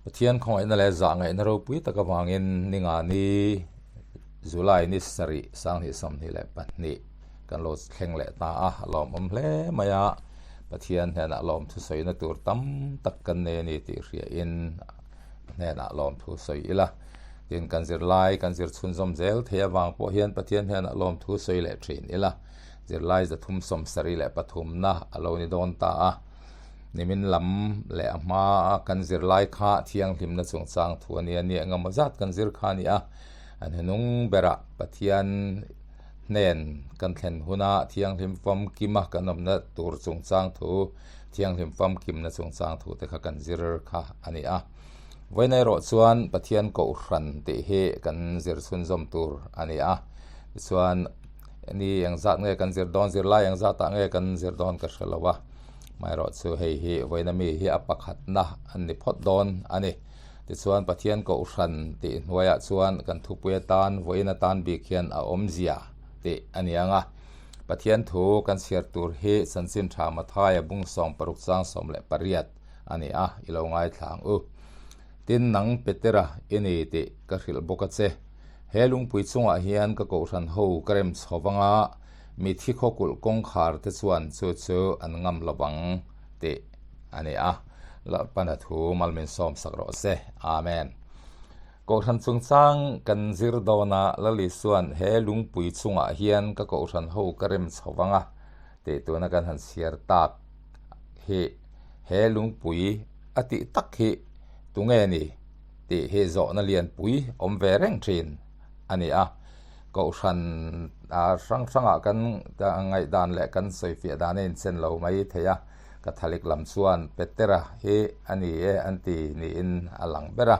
Pathian khawngaihna leh zahngaihna ropui tak avangin ningani July ni sarih sanghnih sawmhnih leh pahnih kan lo thleng leh ta a, a lawmawm hle mai a, Pathian hnenah lawmthu sawina tur tam tak kan nei a ni tih hriain hnenah lawmthu sawi ila. Tin, kan zirlai kan zir chhunzawm zel thei avang pawh hian Pathian hnenah lawmthu sawi leh thin ila. Zirlai zathum sawm sarih leh pathumna a lo ni dawn ta a. Nimin lam leh a hmaa kan zirlai kha thianghlimna chungchang thu a nia nia engemaw zat kan zir kha a ni a. A hnuhnung berah Pathian hnen kan thlen huna thianghlim famkima kan awmna tur chungchang thu, thianghlim famkimna chungchang thu te kha kan zir kha a ni a. Vawiin erawh chuan Pathian Kohhran tih hi kan zir chhunzawm tur a ni a. Tichuan ni engzat nge kan zir dawn, zirlai engzatah nge kan zir dawn ka hre lo a. Amaherawh chu hei hi vawiina mi hi a pakhatna an ni phawt dawn a ni. Tichuan Pathian Kohhran tih hnuaiah chuan kan thupui atan vawiin atan bik hian a awmzia tih a ni ang a. Pathian thu kan chhiar tur hi Chanchin Tha Mathaia bung sawm paruk chang 18 a ni a, i lo ngaithla ang u. Tin, nang Petera i ni tih ka hrilh bawk a che. He lungpui chungah hian ka Kohhran ho ka rem chho vang a, mithi khawkulh kawngkhar te chuan chu chu an ngam lo vang tih a ni a. Lalpana thu malmin sawm sak rawh se. Amen. Kohhran chungchang kan zir dawn a, Lal Isua'n he lungpui chungah hian ka Kohhran ho ka rem chho vang a tih tuna kan han chhiar tak hi he lungpui a tih tak hi tunge ni tih hi zawhna lianpui awm ve reng thin a ni a. Kohhran hrang hrangah kan ngaihdan leh kan sawifiah dan a inchen lo mai thei a, Catholic lam chuan Petera hi a ni e an ti niin a lang ber a.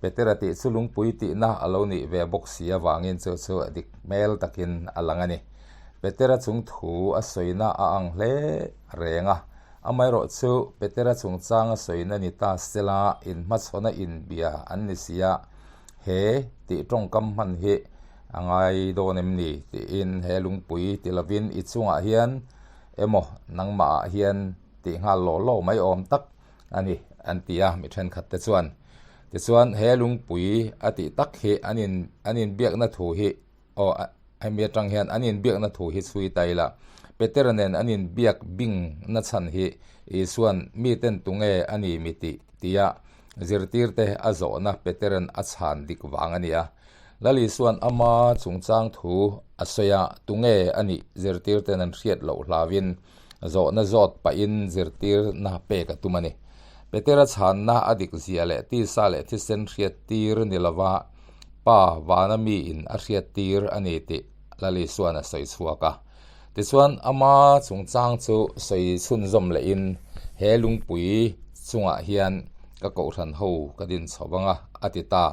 Petera tih chu lungpui tihna a lo nih ve bawk si avangin chu chu a dik hmel takin a lang a ni. Petera chung thu a sawina a ang hle reng a, amaherawh chu Petera chungchang a sawina ni ta sela inhmachhawna inbia an ni si a, he tih tawngkam hman hi a ngai dawn em ni tiin he lungpui ti lovin i chungah hian emaw nangmahah hian tih nghal law law mai awm tak a ni an ti a, mi thenkhat te chuan. Tichuan he lungpui a tih tak hi an in an inbiakna thu hi aw hemi atang hian an inbiakna thu hi chhui ta ila Petera nen an inbiak bing na chhan hi Isuan miten tunge a ni mi tih tia zirtirte a zawhna Petera'n a chhan dik vang a ni a. Lal Isuan ama chungchang thu a sawi a, tunge a nih zirtirten an hriat loh hlauin Zawhna zawt pahin zirtirna pek a tum a ni. Petera chhanna a dik zia leh tisa leh thisen hriattir ni lova Pa vana miin a hriattir a ni tih Lal Isuan a sawi chhuak a. Tichuan ama chungchang chu sawi chhunzawm lehin he lungpui chungah hian ka kohhran ho ka din chho vang a, a ti ta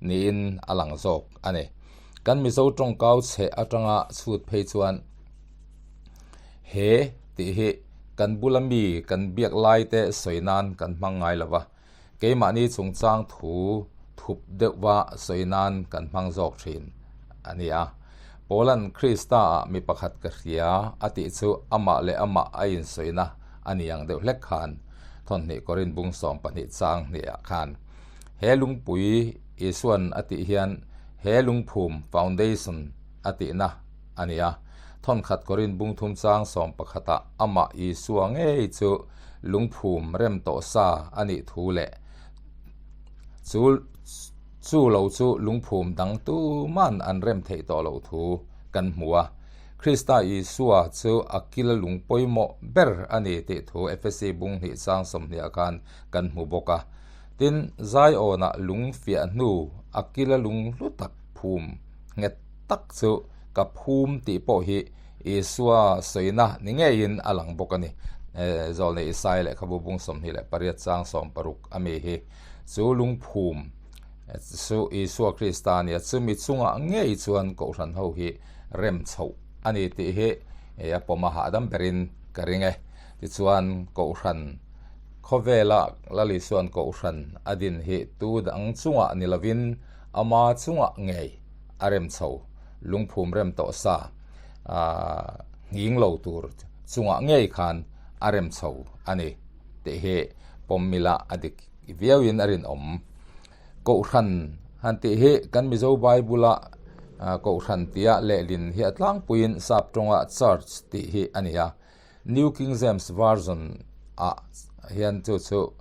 niin a lang zawk a ni. Kan Mizo tawngkau chheh atanga chhut phei chuan He tih hi kan bula mi kan biak lai te sawi nan kan hmang ngai lo va, keimahni chungchang thu thup deuhva sawi nan kan hmang zawk thin a ni a. Paula'n Krista-ah mi pakhat ka hria a tih chu amah leh amah a insawina a ni ang deuh hlek khan thawnhnih Korin bung 12 chang hniah khan he lungpui Isua'n a tih hian he lungphum, foundation, a tihna a ni a. Thawnkhat Korin bung thum chang 11ah amah Isua ngei chu lungphum rem tawh sa a nih thu leh chu chu lo chu lungphum dang tuman an rem theih tawh loh thu kan hmu a. Krista Isua chu a kil lung pawimawh ber a ni tih thu Efesi bung hnih chang 20ah khan kan hmu bawk a. Tin, Zaiawnah lung fiah hnu a kila lung hlu tak phum nghet tak chu ka phum tih pawh hi Isua sawina ni ngeiin a lang bawk a ni. Zawlnei Isai lehkhabu bung 28 chang 60 a mi hi chu lungphum chu Isua Krista a ni a, chumi chungah ngei chuan Kohhran ho hi rem chhoh a ni tih hi a pawm a hahdam berin ka ring e. Tichuan Kohhran khawvela Lal Isua'n Kohhran a din hi tu dang chungah ni lovin ama chungah ngei a rem chho lungphum rem tawh sa nghing lo tur chungah ngei khan a rem chho a ni tih hi pawm mila a dik. viauin a rinawm. Kohhran han tih hi kan Mizo Bible-a Kohhran tia lehlin hi a tlangpuiin sap tawnga Church tih hi a ni a. New King James Version ah hian chu chu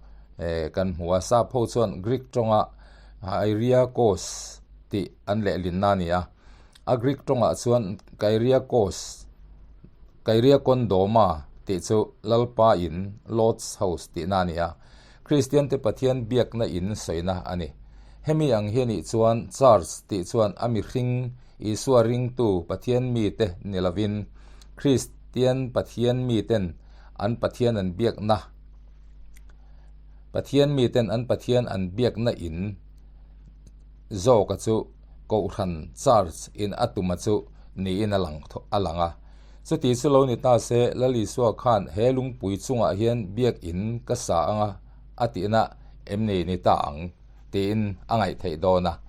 kan hmu a, sap ho chuan Greek tawnga Kyriakos tih an lehlinna a ni a. A Greek tawngah chuan Kyriakos, Kyriakon Doma tih chu Lalpa in, Lord's House tihna a ni a. Kristian te Pathian biakna in sawina a ni. Hemi ang hi a nih chuan Church tih chuan a mihring Isua ringtu Pathian mite ni lovin Kristian Pathian miten an Pathian an biakna Pathian miten an Pathian an biakna in zawka chu Kohhran Church in a tuma chu niin a lang a lang a. Chuti chu lo ni ta se, Lal Isua khan he lungpui chungah hian biakinn ka sa anga a tihna em ni ni ta ang tiin a ngaih theih dawn a.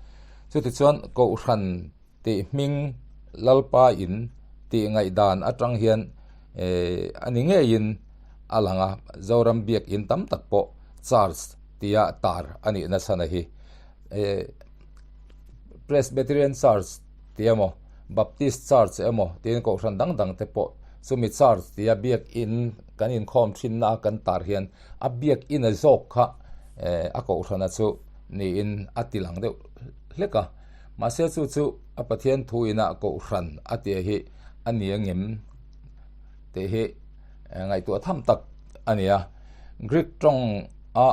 Chutichuan Kohhran tih hming Lalpa in tih ngaihdan atang hian a ni ngeiin a lang a, Zoram biakinn tam tak pawh Church tia tar a nih nasa na hi. Presbyterian Church tih emaw, Baptist Church emaw tiin kohhran dang dang te pawh chumi Church tia biakin kan inkhawm thinna a kan tar hian a biakina zawk kha eh a kohhrana chu niin a ti lang deuh hlek a. Mahse chu chu a Pathian thu ina kohhran a tia hi a ni angem tih hi ngaihtuah tham tak a ni a. Greek tawng a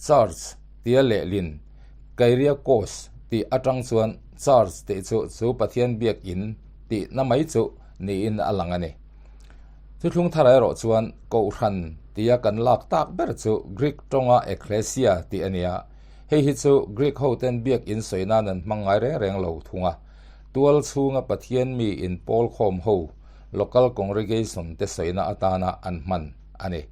Church tia lehlin Kyriakos tih atang chuan Church tih chu chu Pathian biakin tihna mai chu niin a lang a ni. Thuthlung thar erawh chuan Kohhran tia kan lak tak ber chu Greek tawnga Ekklesia tih a ni a, hei hi chu Greek hoten biakin sawi nan an hmang ngai reng reng lo thung a. Tual chhunga Pathian mi inpawl khawm ho, local congregation, te sawina atana an hman a ni.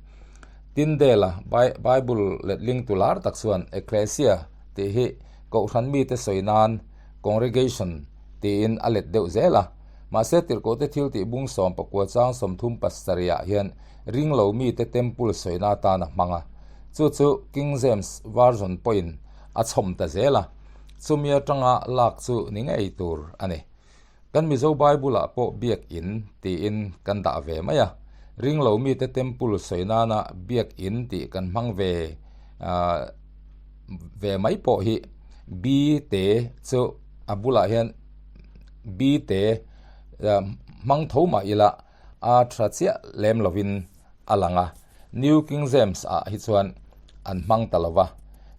Tyndale-a Bible letling tu lar tak chuan Ekklesia tih hi Kohhran mite sawi nan Congregation tiin a let deuh zel a. Mahse tirhkohte thil tih bung 19 chang 37 ah hian ringlo mite temple sawina atan a hmang a. Chu chu King James Version pawhin a chhawm ta zel a. Chumi atanga lak chu ni ngei tur a ni. Kan Mizo Bible-ah pawh Biak In tiin kan dah ve mai a, ringlo mite temple sawi nana Biak In tih kan hmang ve ve mai pawh hi B te chu a bulah hian B te hmang tho mah ila a tha chiah lem lovin a lang a, New King James ah hi chuan an hmang ta lo va,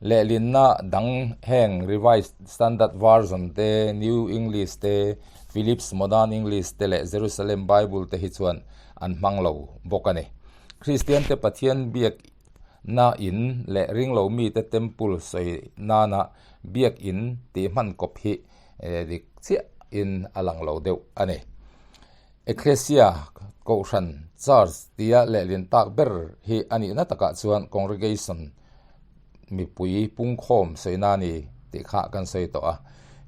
lehlinna dang heng Revised Standard Version te, New English te, Phillips Modern English te leh Jerusalem Bible te hi chuan an hmang lo bawk a ni. Kristian te Pathian biak na in leh ringlo mite temple sawi nana biak in tih hman kawp hi dik chiah in a lang lo deuh a ni. Ekklesia, Kohhran, Church, tia lehlin tak ber hi a nihna takah chuan congregation, mipui pungkhawm sawina a ni tih kha kan sawi tawh a.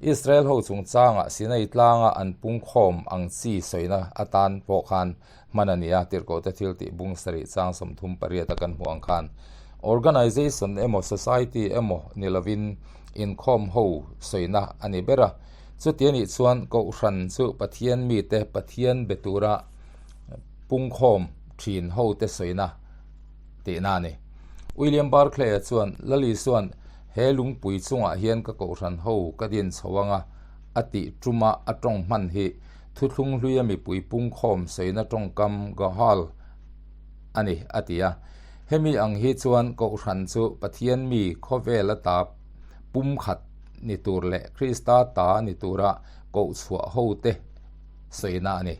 Israel ho chungchangah Sinai tlanga an pungkhawm ang chi sawina atan pawh khan hman a ni a, Tirhkohte thil tih bung sarih chang 38 a kan hmuh ang khan organization emaw society emaw ni lovin inkhawm ho sawina a ni ber a. Chuti a nih chuan Kohhran chu Pathian mite Pathian be tura pungkhawm thin hote sawina tihna a ni. William Barclay-a chuan, Lal Isua'n he lungpui chungah hian ka Kohhran ho ka din chho anga a tih tuma a tawng hman hi thuthlung hluia mipui pungkhawm sawina tawngkam Gahal a ni, a ti a. Hemi ang hi chuan Kohhran chu Pathian mi khawvel ata pumkhat ni tur leh Krista ta ni tura kohchhuah hote sawina a ni.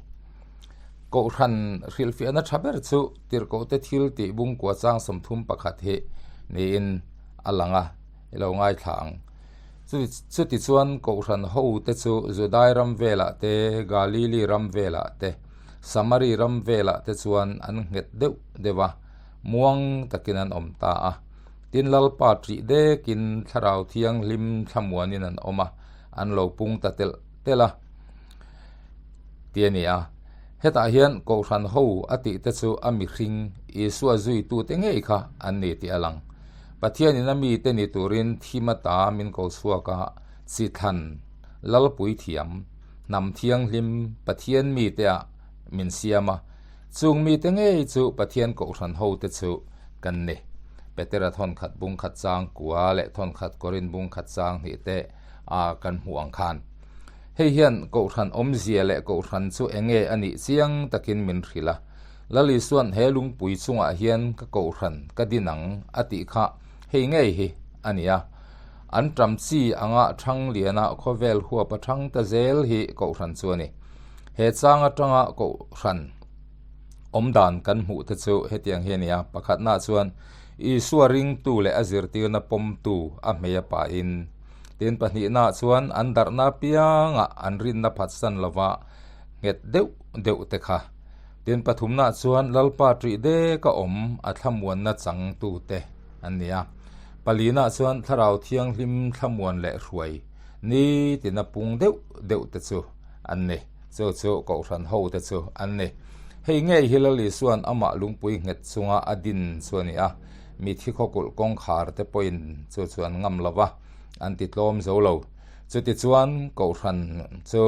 Kohhran hrilhfiahna tha ber chu tirhkohte thil tih bungkua chang 31 hi niin a lang a, i lo ngaithla ang. Chuti chuan Kohhran hote chu Judai ram velah te, Galili ram velah te, Samari ram velah te chuan an nghet deuh deuh a, muang takin an awm ta a. Tin Lalpa ṭih dekin Thlarau Thianghlim thlamuanin an awm a, an lo pung ta telh telh a ti a ni a. Hetah hian Kohhran ho a tih te chu a mihring Isua zuitute ngei kha an ni tih a lang. Pathianin a mite ni turin thim ata min ko chhuak a, chi thlan, Lalpui thiam, hnam thianghlim, Pathian mite ah min siam a, chung mite ngei chu Pathian kohhran hote chu kan ni. Petera thawnkhat bungkhat chang kua leh thawnkhat Korin bungkhat chang hnih te a kan hmuh ang khan. Hei hian kohhran awmzia leh kohhran chu enge a nih chiang takin min hrilh a. Lal Isua'n he lungpui chungah hian ka kohhran ka din ang a tih kha hei ngei hi a ni a. An ṭam chi anga ṭhang liana khawvel huap a ṭhang ta zel hi kohhran chu a ni. He chang aṭanga kohhran awmdan kan hmuh te chu hetiang hi a ni a, pakhatnaah chuan Isua ringtu leh a zirtirna pawmtu a hmei a pahin, tin pahnihnaah chuan an darhna apiangah an rinna phatsan lova nghet deuh deuh te kha. Tin pathumnaah chuan Lalpa ṭih deka awm a thlamuanna changtute an ni a. Palinaah chuan Thlarau Thianghlim thlamuan leh hruai nitina pung deuh deuh te chu an ni. Chu chu Kohhran hote chu an ni. Hei ngei hi Lal Isua'n amah lungpui nghet chunga a din chu a ni a, mithi khawkulh kawngkhar te pawhin chu chu an ngam lo va, an ti tlawm zo lo. Chutichuan Kohhran chu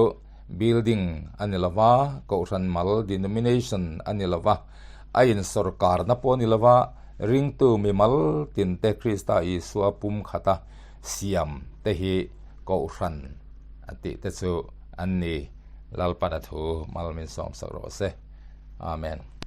Building a ni lo va, Kohhran mal denomination a ni lo va, a insawrkarna pawh a ni lo va, ringtu mimal tinte Krista Isua pumkhata siam te hi Kohhran a tih te chu an ni. Lalpan a thu mal min sawmsak rawh se. Amen.